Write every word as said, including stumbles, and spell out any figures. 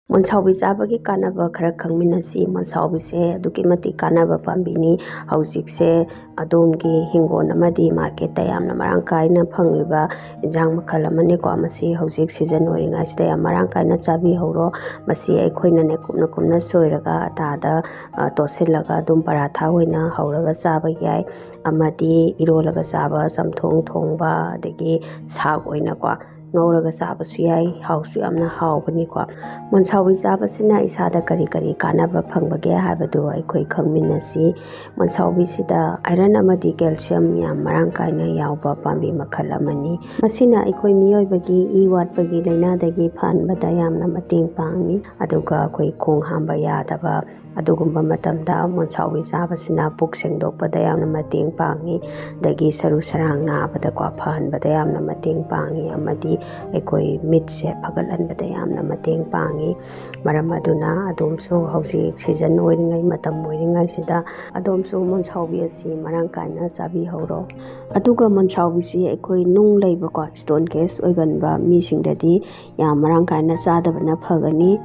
ꯃꯣꯟꯁꯥꯎꯕꯤ ꯆꯥꯕꯒꯤ ꯀꯥꯟꯅꯕ ꯈꯔ ꯈꯪꯃꯤꯟꯅꯁꯤ꯫ ꯃꯣꯟꯁꯥꯎꯕꯤꯁꯦ ꯑꯗꯨꯛꯀꯤ ꯃꯇꯤꯛ ꯀꯥꯟꯅꯕ ꯄꯥꯝꯕꯤꯅꯤ꯫ ꯍꯧꯖꯤꯛꯁꯦ ꯑꯗꯣꯝꯒꯤ ꯍꯤꯡꯒꯣꯜ ꯑꯃꯗꯤ ꯃꯥꯔꯀꯦꯠꯇ ꯌꯥꯝꯅ ꯃꯔꯥꯡ ꯀꯥꯏꯅ ꯐꯪꯂꯤꯕ ꯏꯟꯖꯥꯡ ꯃꯈꯜ ꯑꯃꯅꯤꯀꯣ꯫ ꯃꯁꯤ ꯍꯧꯖꯤꯛ ꯁꯤꯖꯟ ꯑꯣꯏꯔꯤꯉꯩꯁꯤꯗ ꯌꯥꯝ ꯃꯔꯥꯡ ꯀꯥꯏꯅ ꯆꯥꯕꯤꯍꯧꯔꯣ꯫ ꯃꯁꯤ ꯑꯩꯈꯣꯏꯅꯅꯦ ꯀꯨꯞꯅ ꯀꯨꯞꯅ ꯁꯣꯏꯔꯒ ꯑꯇꯥꯗ, ꯑ, ꯇꯣꯠꯁꯤꯜꯂꯒ ꯑꯗꯨꯝ ꯄꯔꯥꯊꯥ ꯑꯣꯏꯅ ꯍꯧꯔꯒ ꯆꯥꯕ ꯌꯥꯏ, ꯑꯃꯗꯤ ꯏꯔꯣꯜꯂꯒ ꯆꯥꯕ, ꯆꯝꯊꯣꯡ ꯊꯣꯡꯕ, ꯑꯗꯒꯤ ꯁꯥꯛ ꯑꯣꯏꯅꯀꯣ ꯉꯧꯔꯒ ꯆꯥꯕꯁꯨ ꯌꯥꯏ꯫ ꯍꯥꯎꯁꯨ ꯌꯥꯝꯅ ꯍꯥꯎꯕꯅꯤꯀꯣ꯫ ꯃꯣꯟꯁꯥꯎꯕꯤ ꯆꯥꯕꯁꯤꯅ ꯏꯁꯥꯗ ꯀꯔꯤ ꯀꯔꯤ ꯀꯥꯟꯅꯕ ꯐꯪꯕꯒꯦ ꯍꯥꯏꯕꯗꯨ ꯑꯩꯈꯣꯏ ꯈꯪꯃꯤꯟꯅꯁꯤ꯫ ꯃꯣꯟꯁꯥꯎꯕꯤꯁꯤꯗ ꯑꯥꯏꯔꯟ ꯑꯃꯗꯤ ꯀꯦꯜꯁꯤꯌꯝ ꯌꯥꯝ ꯃꯔꯥꯡ ꯀꯥꯏꯅ ꯌꯥꯎꯕ ꯄꯥꯝꯕꯤ ꯃꯈꯜ ꯑꯃꯅꯤ꯫ ꯃꯁꯤꯅ ꯑꯩꯈꯣꯏ ꯃꯤꯑꯣꯏꯕꯒꯤ ꯏ ꯋꯥꯠꯄꯒꯤ ꯂꯥꯏꯅꯥꯗꯒꯤ ꯐꯍꯟꯕꯗ ꯌꯥꯝꯅ ꯃꯇꯦꯡ ꯄꯥꯡꯉꯤ꯫ ꯑꯗꯨꯒ ꯑꯩꯈꯣꯏ ꯈꯣꯡ ꯍꯥꯝꯕ ꯌꯥꯗꯕ, ꯑꯗꯨꯒꯨꯝꯕ ꯃꯇꯝꯗ ꯃꯣꯟꯁꯥꯎꯕꯤ ꯆꯥꯕꯁꯤꯅ ꯄꯨꯛ ꯁꯦꯡꯗꯣꯛꯄꯗ ꯌꯥꯝꯅ ꯃꯇꯦꯡ ꯄꯥꯡꯉꯤ꯫ ꯑꯗꯒꯤ ꯁꯔꯨ ꯁꯔꯥꯡ ꯅꯥꯕꯗꯀꯣ ꯐꯍꯟꯕꯗ ꯌꯥꯝꯅ ꯃꯇꯦꯡ ꯄꯥꯡꯉꯤ, ꯑꯃꯗꯤ ꯑꯩꯈꯣꯏ ꯃꯤꯠꯁꯦ ꯐꯒꯠꯍꯟꯕꯗ ꯌꯥꯝꯅ ꯃꯇꯦꯡ ꯄꯥꯡꯉꯤ꯫ ꯃꯔꯝ ꯑꯗꯨꯅ ꯑꯗꯣꯝꯁꯨ ꯍꯧꯖꯤꯛ ꯁꯤꯖꯟ ꯑꯣꯏꯔꯤꯉꯩ, ꯃꯇꯝ ꯑꯣꯏꯔꯤꯉꯩꯁꯤꯗ ꯑꯗꯣꯝꯁꯨ ꯃꯣꯟꯁꯥꯎꯕꯤ ꯑꯁꯤ ꯃꯔꯥꯡ ꯀꯥꯏꯅ ꯆꯥꯕꯤꯍꯧꯔꯣ꯫ ꯑꯗꯨꯒ ꯃꯣꯟꯁꯥꯎꯕꯤꯁꯤ ꯑꯩꯈꯣꯏ ꯅꯨꯡ ꯂꯩꯕꯀꯣ, ꯁ꯭ꯇꯣꯟ ꯀꯦꯁ ꯑꯣꯏꯒꯟꯕ ꯃꯤꯁꯤꯡꯗꯗꯤ ꯌꯥꯝ ꯃꯔꯥꯡ ꯀꯥꯏꯅ ꯆꯥꯗꯕꯅ ꯐꯒꯅꯤ꯫